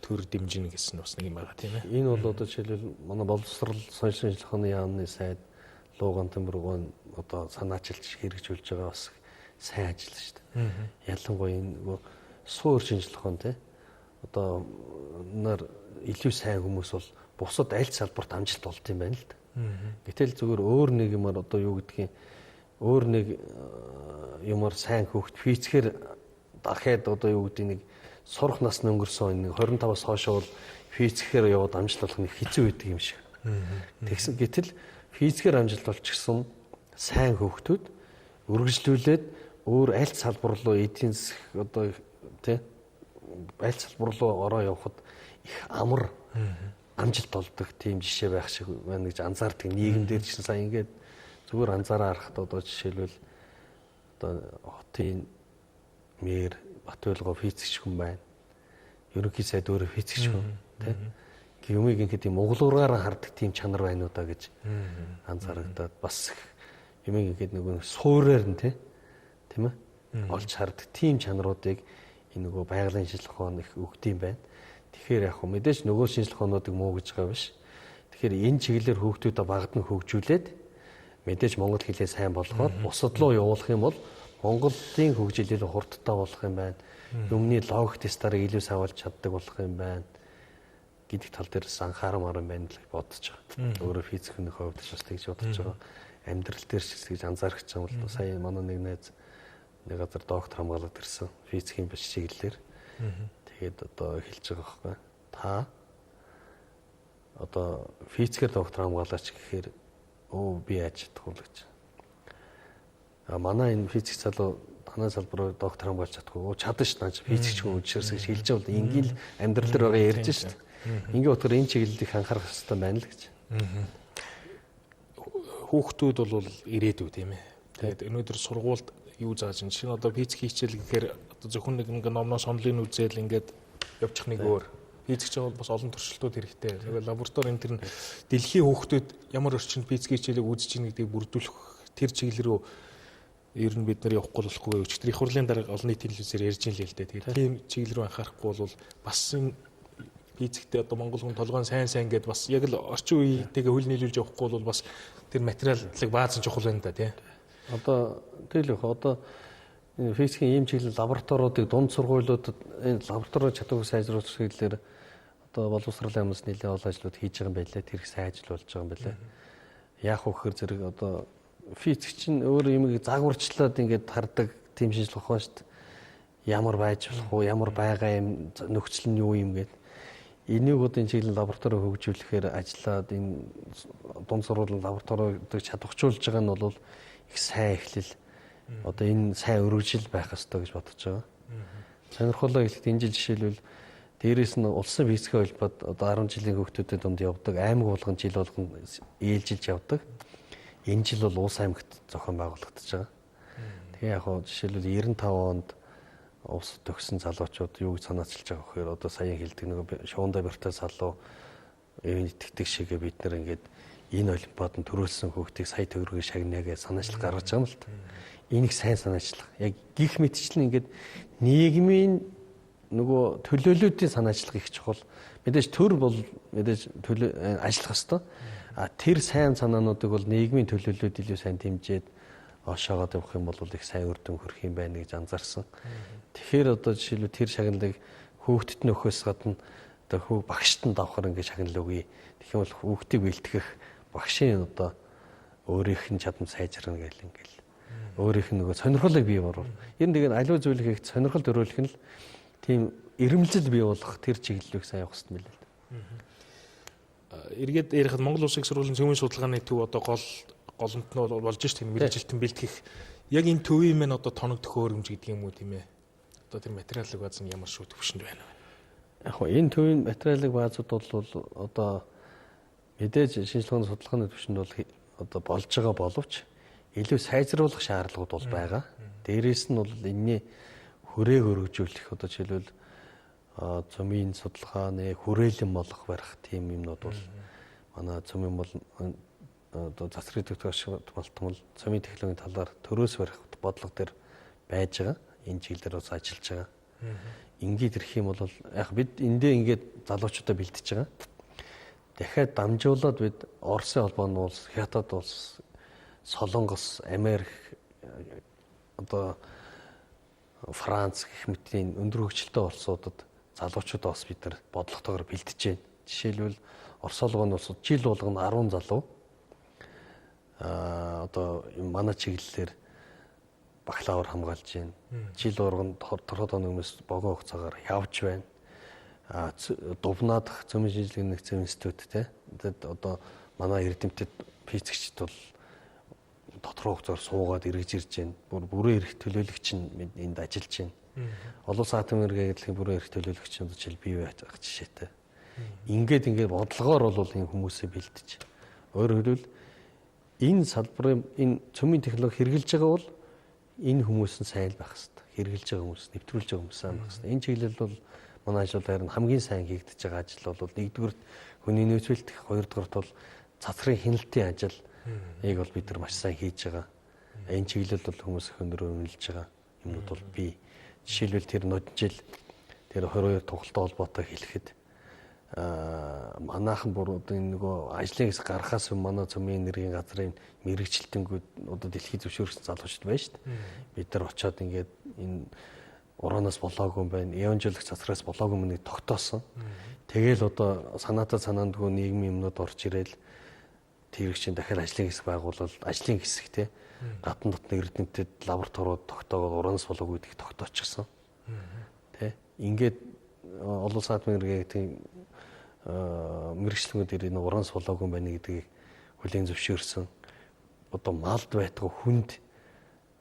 төр дэмжинэ гэсэн бас нэг юм байгаа тийм ээ. Энэ бол одоо жишээлбэл манай боловсрол сонин шинжлэх ухааны яамны сайд Лууган Төмөргөн одоо санаачилж хэрэгжүүлж байгаа бас сайн ажил шүү дээ. Ялангуяа энэ нөгөө суур шинжлэх ухаан тий. Одоо нар илүү сайн хүмүүс бол бусад аль салбарт амжилт болд юм байна л да. Гэтэл зүгээр өөр нэг юмар одоо юу гэдгийг өөр нэг юмар сайн хүүхд физикээр дахиад одоо юу гэдгийг нэг сурах нас нь өнгөрсөн нэг 25-аас хойш бол физикээр яваад амжилт олох нэг хэцүү байдаг юм шиг. Тэгсэн гэтэл физикээр амжилт олчихсон сайн хүүхдүүд үргэлжлүүлээд өөр аль салбар руу эдийн засаг одоо тий аль салбар руу ороо явхад их амар амжилт олдог тийм жишээ байх шиг байна гэж анзаардаг. Нийгэмдэр ч гэсэн сая ингээд зүгээр анзаараа харахад одоо жишээлбэл одоо хотын мэр Батбайлгоо физикч хүн байна. Ерөнхий сайд өөрөө физикч хүн тий. Юмыг ингээд тийм углуургаар хардаг тийм чанар байна уу да гэж анзаарагдаад бас юмыг ингээд нөгөө суураар нь тий тийм ээ олж хардаг тийм чанаруудыг энэ нөгөө байгалийн шинжлэх ухаан их өгдөг юм байна. Тэгэхээр яг хөө мэдээж нөгөө шинжлэх ухаануудыг муу гэж байгаа биш. Тэгэхээр энэ чиглэлээр хүүхдүүдээ багад нь хөгжүүлээд мэдээж монгол хэлээ сайн болгоод бусад руу явуулах юм бол Монголын хөгжил илүү хурдтай болох юм байна. Юмны логик тестаараа илүү сайн болж чаддаг болох юм байна гэдэг тал дээрс анхаармаар юм байна л бодож байгаа. Өөрөө физикийн хувьд ч бас тэгж бодож байгаа. Амьдрал дээр ч тэгж анзаарах ч юм бол сая манай нэг найз нэг газар доктор хамгаалаад ирсэн. Физикийн биш чиглэлээр. Тэгээд одоо хэлж байгаа байхгүй. Та одоо физикээр доктор хамгаалаач гэхээр өө би яаж чадах вэ гэж. А манай энэ физик залуу танай салбараар доктор хамгаалж чадахгүй. Өө чадна ш наа чи физикч хүн учраас гэж хэлж байгаа бол энгийн л амьдрал дээр байгаа ярьж шít. Ингийн утгаар энэ чиглэлд их анхаарах хэрэгтэй байна л гэж. Хүүхдүүд бол ирээдүй тийм ээ. Тэгээд өнөөдөр сургуульд юу зааж чинь жишээ нь одоо физик хичээл гэхээр одоо зөвхөн нэг ингээ номноос онлайн үзэл ингээд явчих нэг өөр. Физикч бол бас олон туршилтууд хэрэгтэй. Нөгөө лаборатори энэ тэр нь дэлхийн хүүхдүүд ямар орчинд физик хичээлийг үзэж ийн гэдгийг бүрдүүлэх тэр чиглэл рүү ер нь бид нар явахгүй болохгүй. Өчигдөр их хурлын дарга олон нийтийн телевизээр ярьж ин л дээ. Тэгээд тийм чиглэл рүү анхаарахгүй бол бас энэ физиктэй одоо монгол хүн толгойн сайн сайн гэдээ бас яг л орчин үетэйгээ хөл нийлүүлж явахгүй бол бас тэр материалыг баазан чухал байна да тий. Одоо тэгэл их одоо энэ физикийн ийм чиглэл лабораториудыг дунд сургуулиудад энэ лабораторийн чадварыг сайжруулах чиглэлээр одоо боловсролын яамнаас нэлээд олон ажлууд хийж байгаа юм байлээ. Тэр их сайн ажил болж байгаа юм байлээ. Яах вэ гэхээр зэрэг одоо физик чинь өөр юмыг загварчлаад ингээд хардаг тийм шинжлэх ухаан шүү дээ. Ямар байж болох уу, ямар байгаа юм, нөхцөл нь юу юм гээд энийг одоо энэ чиглэл лаборатори хөгжүүлэхээр ажиллаад энэ дунд сургуулийн лабораториудыг чадварчулж байгаа нь бол их сайн эхлэл. Одоо энэ сайн өргөжил байх ёстой гэж бодож байгаа. Сонирхолтой хэлэхэд энэ жил жишээлбэл дээрээс нь улсын физикийн холбоод одоо 10 жилийн хүүхдүүдийн дунд явдаг, аймаг болгон жил болгон ээлжилж явдаг. Энэ жил бол Улс аймагт зохион байгуулагдаж байгаа. Тэгээ яг хоо жишээлбэл 95 онд улс төгссөн залуучууд юу гэж санаачилж байгаа вэхээр одоо саяхан хэлдэг нөгөө шуунда бэртэй залуу итгэдэг шигээ бид нэр ингээд Энэ олимпиаданд төрүүлсэн хүүхдийг сая төгрөгийг шагнаа гэж санаачлал гаргаж байгаа юм л та. Энэ их сайн санаачлах. Яг гих мэтчлэн ингээд нийгмийн нөгөө төлөөллүүдийн санаачлах их чухал. Мэдээж төр бол мэдээж төлөө ажиллах ёстой. А тэр сайн санаануудыг бол нийгмийн төлөөллүүд илүү сайн дэмжиж ошоогоод явах юм бол их сайн үр дүн хүрэх юм байна гэж анзаарсан. Тэгэхээр одоо жишээлбэл тэр шагналыг хүүхдэд нь өгөхөөс гадна одоо хүү багшд нь давхар ингэ шагнал өгье. Тэгэх юм бол хүүхдийг бэлтгэх багшийн одоо өөрийнх нь чадам сайжрна гэл ингээл өөрийнх нь нөгөө сонирхолыг бий болов. Ер нь тэгээд аливаа зүйлийг хийх сонирхол төрүүлэх нь л тийм эрмэлзэл бий болох тэр чиглэлийг сайн явах хэрэгтэй мэлээ. Эргээд ярихад Монгол Улсын их сургуулийн цөмийн судалгааны төв одоо гол голомт нь болж шít мэргэжилтэн бэлтгэх яг энэ төвийн мэн одоо тоног төхөөрөмж гэдэг юм уу тийм ээ. Одоо тэр материалын бааз нь ямар шүү төвшөнд байна вэ? Яг хөө энэ төвийн материалын баазууд бол одоо мэдээж шинжилгээний судалгааны төвшөнд бол одоо болж байгаа боловч илүү сайжруулах шаардлагууд бол байгаа. Дээрээс нь бол энэний хүрээг өргөжүүлэх одоо жишээлбэл цөмийн судалгааны хүрээлэн болох барих тийм юмнууд бол манай цөмийн бол одоо засгийн төвтгөөш болтмол цөмийн технологийн талаар төрөөс барих бодлого дээр байж байгаа. Энэ чиглэлээр бас ажиллаж байгаа. Ингээд ирэх юм бол яг бид эндээ ингээд залуучуудаа бэлтэж байгаа. Дахиад дамжуулаад бид Оросын холбооны улс, Хятад улс, Солонгос, Америк одоо Франц гэх мэтийн өндөр хөгжилтэй улсуудад залуучуудаа бас бид нар бодлоготойгоор бэлтэж байна. Жишээлбэл Орос холбооны улсууд жил болгоно 10 залуу одоо манай чиглэлээр бакалавр хамгаалж байна. Жил болгоно торхот оны өмнөөс богино хугацаагаар явж байна. Дувнаадах цөмийн шинжилгээний нэгдсэн институт те. Тэгэд одоо манай эрдэмтэд физикчд бол тодорхой хугацаар суугаад эргэж ирж байна. Бүр бүрэн эрх төлөөлөгч нь энд ажиллаж байна. Олон улсын атомын энерги агентлагийн бүрэн эрх төлөөлөгч нь жишээл бий байх жишээтэй. Ингээд ингээд бодлогоор бол энэ хүмүүсээ бэлтэж. Өөрөөр хэлбэл энэ салбарын энэ цөмийн технологи хэрэгжилж байгаа бол энэ хүмүүс нь сайн л байх хэвээр. Хэрэгжилж байгаа хүмүүс, нэвтрүүлж байгаа хүмүүс сайн байх хэвээр. Энэ чиглэл бол манай ажил харин хамгийн сайн хийгдэж байгаа ажил бол нэгдүгürt хүний нөөц бэлтгэх, хоёрдугаарт бол цацрын хяналтын ажил. Энийг бол бид нар маш сайн хийж байгаа. Энэ чиглэл бол хүмүүс их өндөр үнэлж байгаа юмнууд бол бий. Жишээлбэл тэр ноджил тэр 22 тоглолттой холбоотой хэлэхэд манайхан бүр одоо энэ нөгөө ажлын хэсэг гарахаас өмнө манай цөмийн энергийн газрын мэрэгчлэлтэнгүүд одоо дэлхийд зөвшөөрсөн залуучууд байна шүү дээ. Бид нар очиод ингээд энэ ураанаас болоогүй юм байна. Еванжелик цацраас болоогүй юм нэг тогтоосон. Тэгээл одоо санаатай санаандгүй нийгмийн юмнууд орж ирээл тэр чинь дахиад ажлын хэсэг байгуулвал ажлын хэсэг те гадна дотны эрдэмтэд лабораториуд тогтоогоод ураанаас болоогүй гэдгийг тогтоочихсон. Тэ ингээд олон улсын атомын энергийн мэрэгчлэнгүүд дээр энэ ураанаас болоогүй юм байна гэдгийг хүлээн зөвшөөрсөн. Одоо малд байтгаа хүнд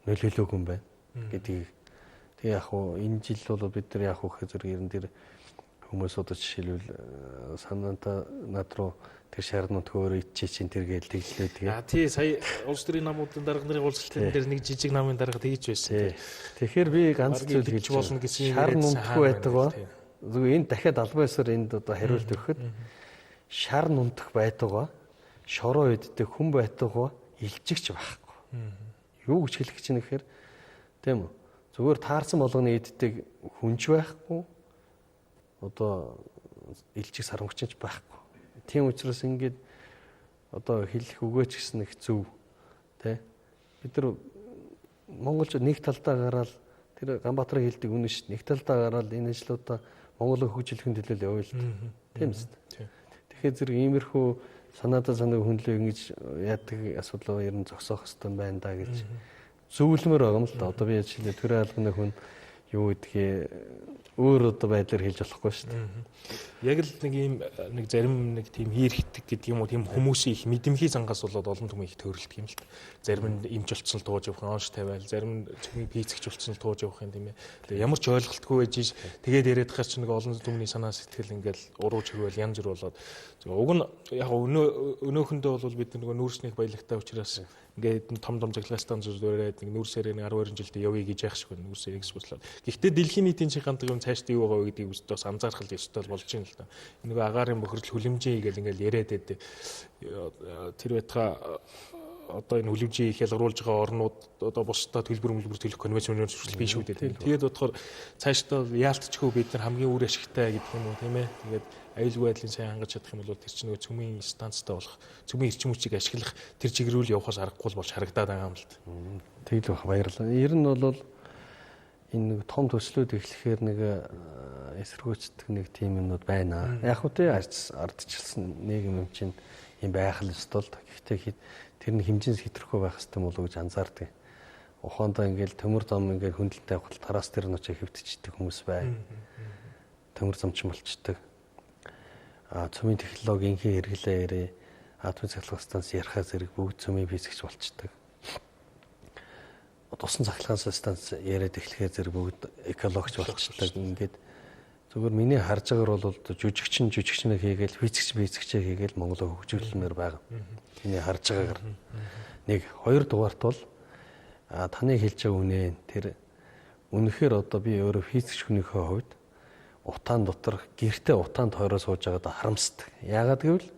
нөлөөлөөгүй юм байна гэдгийг. Тэгээ яг хуу энэ жил бол бид нар яг хуу гэхээр зэрэг ерэн дээр хүмүүс одоо жишээлбэл санаанта над руу тэр шарнууд хөөрөө ичээ чинь тэр гээл тэглээ тэгээ. А тий сая улс төрийн намуудын дарга нарын уулзалтын дээр нэг жижиг намын дарга тэгж байсан. Тэгэхээр би ганц зүйл хэлж болно гэсэн юм шар нунтахгүй байдаг ба. Зүгээр энэ дахиад албан ёсоор энд одоо хариулт өгөхөд шар нунтах байдаг ба шороо иддэг хүн байдаг ба илжигч байхгүй. Юу гэж хэлэх гэж байна гэхээр тийм үү? Зүгээр таарсан болгоны иддэг хүн ч байхгүй. Одоо илжиг сармагч ч байхгүй. Тийм учраас ингээд одоо хэлэх өгөөч гэсэн их зөв тий. Бид нар монголчууд нэг талдаа гараад тэр Ганбаатарын хэлдэг үнэн шүү дээ. Нэг талдаа гараад энэ ажлуудаа Монголын хөгжүүлэхин төлөө л явъя л тийм үст. Тэгэхээр зэрэг иймэрхүү санаатаа санааг хүнлээ ингэж яадаг асуудлаа ер нь зогсоох хэрэгтэй байна да гэж зөвлөмөр байгаа юм л да. Одоо би жишээлбэл төрийн албаны хүн юу гэдгийг өөр одоо байдлаар хэлж болохгүй шүү дээ. Яг л нэг ийм нэг зарим нэг тийм хийрхдэг гэдэг юм уу тийм хүмүүсийн их мэдэмхий зангаас болоод олон түмэн их төрөлдөг юм л та. Зарим нь эмч болцсон л тууж явах, онш тавиал, зарим нь цөмийн пийцэгч болцсон л тууж явах юм тийм ээ. Тэгээ ямар ч ойлголтгүй байж ш тэгээд яриад хахаар чи нэг олон түмний санаа сэтгэл ингээл уруу чирвэл янз бүр болоод уг нь яг өнөөхөндөө бол бид нөгөө нүүрснийх баялагтай учраас Ингээд том том цахилгаан станцууд бариад нэг нүүрсээр нэг 10 20 жилдээ явъя гэж яах шиг байна. Нүүрсээр экспортлоод. Гэхдээ дэлхийн нийтийн чин хандаг юм цаашдаа юу байгаа вэ гэдгийг үст бас анзаарах л ёстой болж байна л да. Нөгөө агаарын бохирдол хүлэмжийн хийгээл ингээд яриад байдаг. Тэр байтугай одоо энэ хүлэмжийн их ялгаруулж байгаа орнууд одоо бусдаа төлбөр мөлбөр төлөх конвенц өнөр зөвшөөрөл биш үү дээ. Тэгээд бодохоор цаашдаа яалтчгүй бид нар хамгийн үр ашигтай гэдэг юм уу, тийм ээ. Тэгээд аюулгүй байдлыг сайн хангаж чадах юм бол тэр чинь нөгөө цөмийн станцтай болох, цөмийн эрчим хүчийг ашиглах тэр чигрүүл явахаас аргагүй болж харагдаад байгаа юм л да. Тэгэл бах, баярлалаа. Ер нь бол энэ нэг том төслүүд эхлэхээр нэг эсэргүүцдэг нэг тийм юмнууд байна. Яг үгүй ардчилсан нийгэм юм чинь юм байх л ёстой л. Гэхдээ тэр нь хэмжээс хэтрэхгүй байх ёстой болов уу гэж анзаардаг. Ухаандаа ингээл төмөр зам ингээл хөндлөлтэй явах тараас тэр нь очиж хэвтчихдэг хүмүүс бай. Төмөр замчин болчдөг. А цөмийн технологи инхийн хэрэглээ ярэ. Атомын цахилгаан станц ярихаа зэрэг бүгд цөмийн физикч болчдөг. Тусан цахилгаан станц яриад эхлэхээр зэрэг бүгд экологч болчдөг. Ингээд зүгээр миний харж байгаагаар бол жүжигчин жүжигчнээ хийгээл, физикч физикчээ хийгээл Монголоо хөгжүүлмээр байгаа. Миний харж байгаагаар. Нэг, хоёр дугаарт бол таны хэлж байгаа үнэ тэр үнэхээр одоо би өөрөө физикч хүнийхээ хувьд утаан дотор гэртээ утаанд тойроо сууж байгаад харамсдаг. Яагаад гэвэл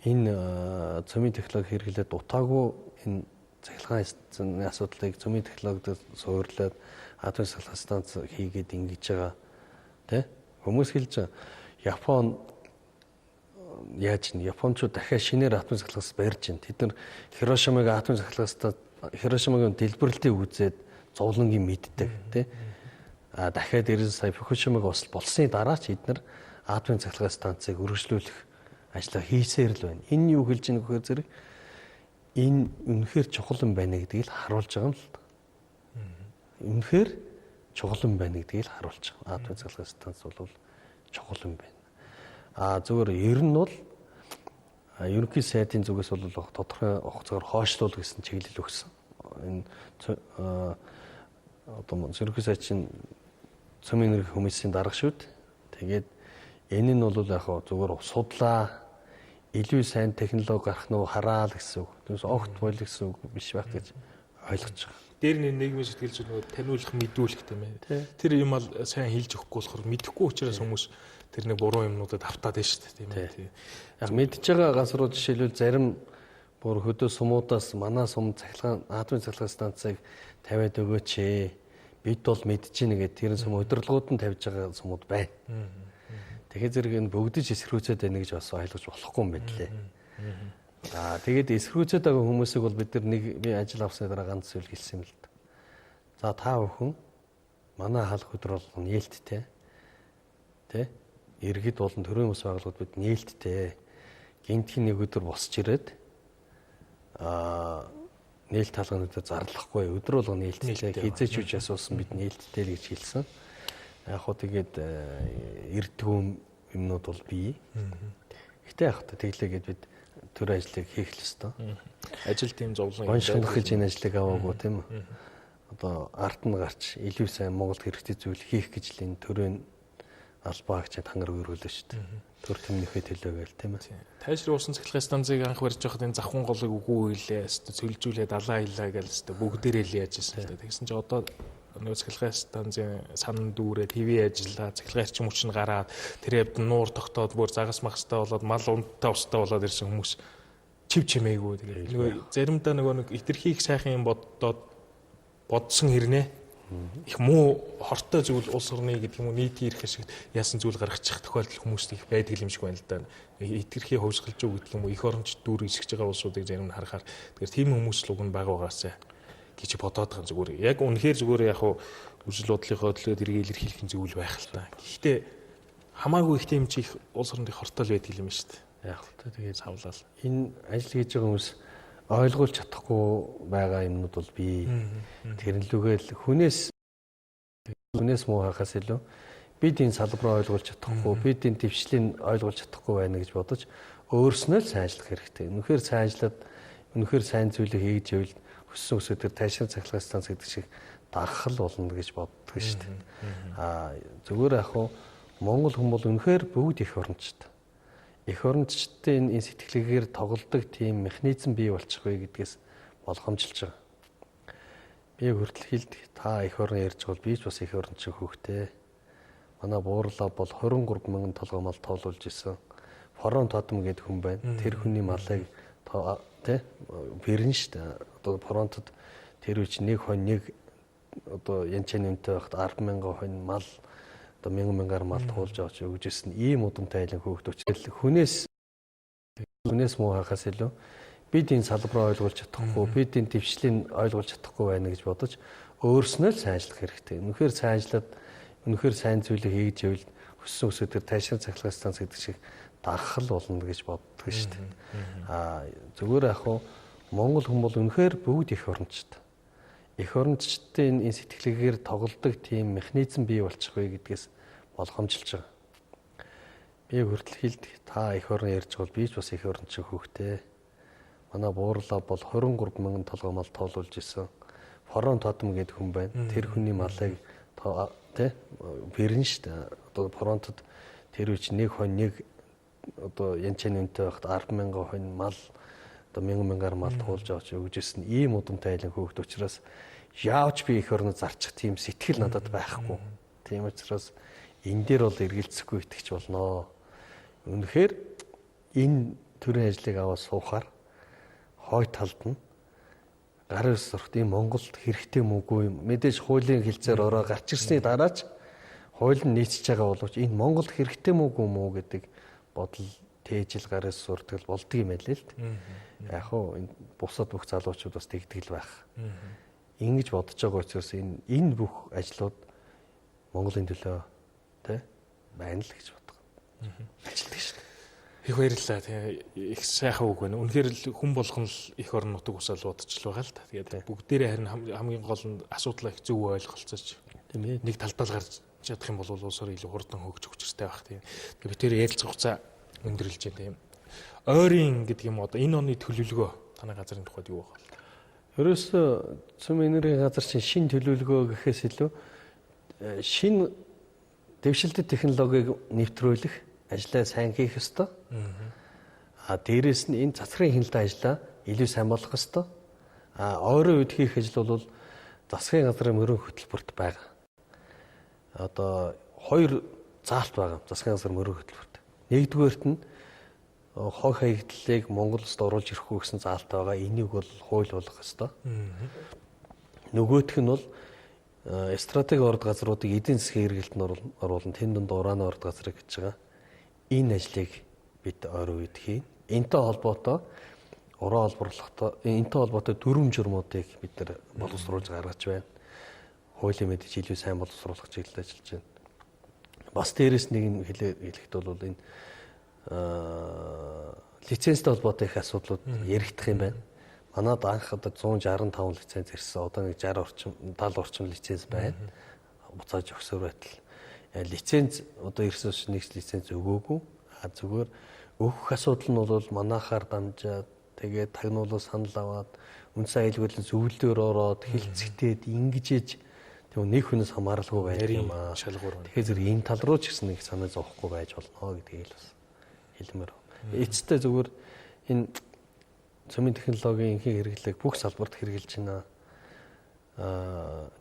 энэ цөмийн технологи хэрэглээд утаагүй энэ цахилгаан асуудлыг цөмийн технологид суурлаад атомын цахилгаан станц хийгээд ингэж байгаа. Тэ? Хүмүүс хэлж байгаа Япон яаж нь Япончууд дахиад шинээр атомын цахилгаан барьж байна. Тэд нар Хирошимагийн атомын цахилгаан Хирошимагийн дэлбэрэлтийг үзээд зовлонгийн мэддэг, тэ? А дахиад 90 сая Фукушимаг бас болсны дараа ч эдгээр атомын цахилгаан станцыг өргөжлүүлэх ажлаа хийсээр л байна. Энэ юу хэлж байгаа гэхээр зэрэг энэ үнэхээр чухал юм байна гэдгийг л харуулж байгаа юм л да. Үнэхээр чухал юм байна гэдгийг л харуулж байгаа. Атомын цахилгаан станц бол чухал юм байна. А зөвхөн ер нь бол ерөнхий сайдын зүгээс бол тодорхой хугацаагаар хойшлуул гэсэн чиглэл өгсөн. Энэ одоо ерөнхий сайд чинь цөмийн энерги хүмүүсийн дарга шүү дээ. Тэгээд энэ нь бол яг зүгээр судлаа, илүү сайн технологи гарах нь хараал гэсэн үг. Түүнээс огт боль гэсэн үг биш байх гэж ойлгож байгаа. Дээр нь нийгмийн сэтгэл зүйн нөгөө таниулах, мэдүүлэх тийм ээ. Тэр юм ал сайн хэлж өгөхгүй болохоор мэдэхгүй учраас хүмүүс тэр нэг буруу юмнуудад автаад байна шүү дээ, тийм ээ. Яг мэдж байгаа газрууд жишээлбэл зарим бүр хөдөө сумуудаас манай сум цахилгаан атомын цахилгаан станцыг тавиад өгөөч ээ. Бид бол мэдж гинэ гэдэг тэр сум удирдлагууд нь тавьж байгаа сумууд байна. Тэгэхээр зэрэг энэ бүгдэж эсэргүүцээд байна гэж бас ойлгож болохгүй юм байна лээ. Аа тэгээд эсэргүүцээд байгаа хүмүүсийг бол бид нар нэг би ажил авсны дараа ганц зүйл хэлсэн юм л да. За та бүхэн манай халах өдөр болгон нээлттэй. Тэ? Иргэд болон төрийн бас байгууллагууд бид нээлттэй. Гинтхийн нэг өдөр босч ирээд нээлт хаалгануудад зарлахгүй өдөр болгон нээлттэй хизээч үж асуусан бид нээлттэй л гэж хэлсэн. Яг хөө тэгээд эрдгүү юмнууд бол бий. Гэтэ яг хөө тэглээгээд бид төр ажлыг хийх л ёстой. Ажил тийм зовлон юм. Гонших гэж энэ ажлыг аваагүй тийм үү? Одоо арт нь гарч илүү сайн Монголд хэрэгтэй зүйл хийх гэж л энэ төрийн албаа агч тангаар өргөлөө шүү дээ. Төр түмнийхээ төлөө гээл тийм ээ. Тайшрын усан цахилгаан станцыг анх барьж байхад энэ завхан голыг үгүй илээ, өстө цөлжүүлээ далаа хилаа гээл өстө бүгдээрээ л яаж ирсэн л дээ. Тэгсэн чинь одоо нөгөө цахилгаан станцын сан дүүрээ ТV ажиллаа, цахилгаан эрчим хүч нь гараад тэр явд нуур тогтоод бүр загас магстай болоод мал унттай устай болоод ирсэн хүмүүс чив чимээгүй. Тэгээд нөгөө заримдаа нөгөө нэг хитрхи их сайхан юм боддоод бодсон хэрнээ их муу хортой зүйл улс орны гэдэг юм уу нийтийн эрх ашигт яасан зүйл гаргачих тохиолдол хүмүүст их байдаг юм шиг байна л да. Хитрхи хувьсгалж юу гэдэг юм уу эх оронч дүр эсгэж байгаа улсуудыг зарим нь харахаар тэгэхээр тийм хүмүүс л уг нь бага байгаасай гэж бодоод байгаа зүгээр. Яг үнэхээр зүгээр яг хуу үзэл бодлынхоо төлөө тэрийг илэрхийлэх нь зүйл байх л та. Гэхдээ хамаагүй их тийм чи их улс оронд их хортой л байдаг юм шүү дээ. Яг хөө тэгээд савлал. Энэ ажил хийж байгаа хүмүүс ойлгуулж чадахгүй байгаа юмнууд бол бий. Тэрнлүүгээл хүнээс муу хайхаас илүү бид энэ салбараа ойлгуулж чадахгүй, бид энэ дэвшлийг ойлгуулж чадахгүй байна гэж бодож өөрснөө л сайн ажиллах хэрэгтэй. Үнэхээр сайн ажиллаад үнэхээр сайн зүйлийг хийж ивэл өссөн өсөө тэр тайшин цахилгаан станц гэдэг шиг дагах л болно гэж боддог шүү дээ. Аа зүгээр яг хуу Монгол хүн бол үнэхээр бүгд их орончтой. Эх орончтой энэ сэтгэлгээгээр тоглодог тийм механизм бий болчихгүй гэдгээс болгоомжилж байгаа. Би хүртэл хэлдэг, та эх орон ярьж бол би ч бас эх орон чинь хүүхдээ. Манай буурлаа бол 23 мянган толгой мал тоолуулж исэн. Форон Тотом гэдэг хүн байна. Тэр хүний малыг тэ бэрнэ шүү дээ. Одоо фронтод тэр үеч нэг хонь нэг одоо янчааны үнэтэй байхад 10 мянган хонь мал одоо мянган мянгаар мал туулж авч өгч ирсэн ийм удамтай айлын хөөгд учраас хүнээс муу хахаас илүү бид энэ салбараа ойлгуулж чадахгүй, бид энэ дэвшлийг ойлгуулж чадахгүй байна гэж бодож өөрснөө л сайжлах хэрэгтэй. Үнэхээр сайжлаад үнэхээр сайн зүйлийг хийж ивэл өссөн өсөдөр тайшин цахилгаан станц гэдэг шиг дагах л болно гэж боддог шүү дээ. Аа зүгээр яг хуу Монгол хүн бол үнэхээр бүгд эх орончтой. Эх орончдын энэ сэтгэлгээгээр тоглодог тийм механизм бий болчих вэ гэдгээс болгоомжилж байгаа. Би хүртэл хэлдэг, та эх орон ярьж бол би ч бас эх орон чинь хүүхдээ. Манай буурлаа бол 23 мянган толгой мал тоолуулж исэн. Форон Тотом гэдэг хүн байна. Тэр хүний малыг тэ бэрнэ шүү дээ. Одоо фронтод тэр үеч нэг хонь нэг одоо янчааны үнэтэй байхад 10 мянган хонь мал одоо мянган мянгаар мал туулж авч өгч ирсэн ийм удамтай айлын хөөгд учраас яавч би эх орноо зарчих тийм сэтгэл надад байхгүй. Тийм учраас энэ дээр бол эргэлзэхгүй итгэж болно. Үнэхээр энэ төрлийн ажлыг аваад суухаар хой талд нь гарын ус сурахт энэ Монголд хэрэгтэй мөгүй юм. Мэдээж хуулийн хилцээр ороо гарч ирсний дараач хууль нь нийцэж байгаа боловч энэ Монголд хэрэгтэй мөгүй мүү гэдэг бодол тээжил гарын ус сурдаг болдго юм байл л. Яг хуу энэ бусад бүх залуучууд бас тэгдэг л байх. Ингэж бодож байгаа учраас энэ бүх ажлууд Монголын төлөө тэ байна л гэж боддог. Ажилтдаг шүү дээ. Их баярлалаа. Тэгээ их сайхан үг байна. Үнэхээр л хүн болгон л эх орон нутаг усаал бодчихл байгаа л та. Тэгээд бүгдээрээ харин хамгийн гол нь асуудлаа их зөв ойлголцож тийм ээ. Нэг талдаа л гарч чадах юм бол улсаар илүү хурдан хөгжих учиртай байх тийм. Тэгээ бид тэр ярилцах хугацаа өндөрлөж байна тийм. Ойрын гэдэг юм одоо энэ оны төлөвлөгөө танай газрын тухайд юу байх вэ? Ерөөсөө цөм энергийн газар чинь шинэ төлөвлөгөө гэхээс илүү шинэ дэвшилтэт технологиг нэвтрүүлэх ажлаа сайн хийх ёстой. А дээрэс нь энэ цацрын хяналтын ажлаа илүү сайн болгох ёстой. А ойрын үед хийх ажил бол засгийн газрын мөрөн хөтөлбөрт байгаа. Одоо хоёр заалт байгаа засгийн газрын мөрөн хөтөлбөрт. Нэгдүгээрт нь хог хаягдлыг Монгол улсад оруулж ирэхгүй гэсэн заалт байгаа. Энийг бол хууль болгох ёстой. Нөгөөх нь бол стратеги орд газруудыг эдийн засгийн хэрэглэлтэнд оруулан тэн дунд уран орд газрыг гэж байгаа. Энэ ажлыг бид ойрын үед хийн. Энтэй холбоотой уран олборлохтой, энтэй холбоотой дүрм журмуудыг бид нар боловсруулж гаргаж байна. Хуулийн мэдээж илүү сайн боловсруулах чиглэлд ажиллаж байна. Бас дээрэс нэг юм хэлэхэд бол энэ лицензтэй холбоотой их асуудлууд яригдах юм байна. Манад анх одоо 165 лиценз ирсэн. Одоо нэг 60 орчим 70 орчим лиценз байна. Буцааж өгсөөр байтал. Лиценз одоо ирсэн учраас нэг лиценз өгөөгүй. А зүгээр өгөх асуудал нь бол манайхаар дамжаад тэгээд тагнуулаа санал аваад үндсэн аюулгүй зөвлөлөөр ороод хилцэгтээд ингэж тэг нэг хүнээс хамааралгүй байдаг юм аа. Шалгуур. Тэгэхээр зэрэг энэ тал руу ч гэсэн нэг санаа зовхгүй байж болно гэдгийг л бас хэлмээр. Эцэстээ зүгээр энэ цөмийн технологийн инхийн хэрэглээг бүх салбарт хэрэгжилж байна.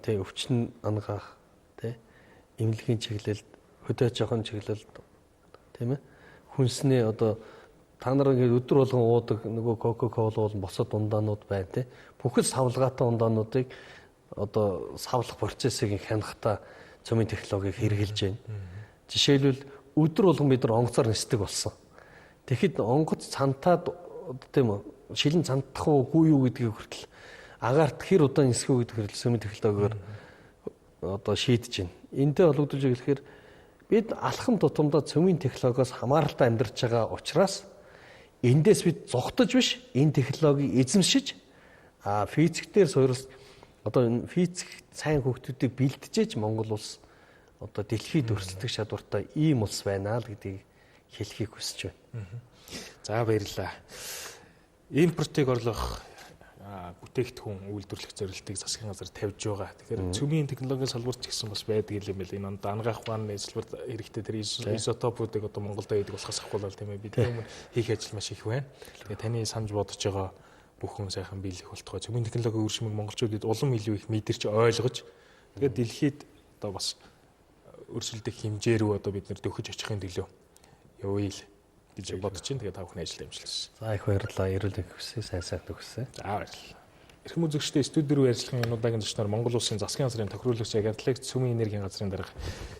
Тэг өвчин ангаах, тэ эмнэлгийн чиглэлд, хөдөө аж ахуйн чиглэлд, тийм ээ. Хүнсний одоо та нар ингээд өдөр болгон уудаг нөгөө Coca-Cola болон бусад ундаанууд байна, тэ. Бүхэл савлгаатай ундаануудыг одоо савлах процессыг хянахтаа цөмийн технологиг хэрэгжилж байна. Жишээлбэл өдөр болгон бид нар онгоцоор нисдэг болсон. Тэгэхэд онгоц цантаад тийм үү шилэн цантах уугүй юу гэдгийг хүртэл агаарт хэр удаан нисэх үү гэдэг хүртэл цөмийн технологиор одоо шийдэж байна. Энтэй холбогдуулж хэлэхээр бид алхам тутамдаа цөмийн технологиос хамааралтай амьдарч байгаа учраас эндээс бид зугтаж биш энэ технологиг эзэмшиж физик дээр суурилсан одоо энэ физик сайн хүүхдүүдийг бэлджээж Монгол улс одоо дэлхийд өрсөлдөх чадвартай ийм улс байна л гэдгийг хэлхийг хүсэж байна. За баярлалаа. Импортыг орлох бүтээгдэхүүн үйлдвэрлэх зорилтыг засгийн газар тавьж байгаа. Тэгэхээр цөмийн технологийн салбарт ч гэсэн бас байдаг юм байл. Энэ онд ангаах ухааны салбарт хэрэгтэй тэр изотопуудыг одоо Монголд хийдэг болохоос ахгуулал тийм ээ. Бидний өмнө хийх ажил маш их байна. Тэгээ таны санаж бодож байгаа бүх хүн сайхан биелэх болтугай. Цөмийн технологийн үр шимийг монголчуудад улам илүү их мэдэрч ойлгож, тэгээд дэлхийд одоо бас өрсөлдөх хэмжээ рүү одоо бид нэр дөхөж очихын төлөө явъя л гэж бодож чинь. Тэгээд та бүхний ажилд амжилт. За, их баярлалаа. Эрүүл мэнд хүсье, сайн сайхан төгсөө. За, баярлалаа. Эрхэм үзэгчдээ, студи рүү ярилцлагын энэ удаагийн зочноор Монгол Улсын засгийн газрын тохируулагч Агентлаг цөмийн энергийн газрын дарга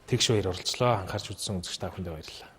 Тэгш Баяр оролцлоо. Анхаарч үзсэн үзэгч та бүхэндээ баярлалаа.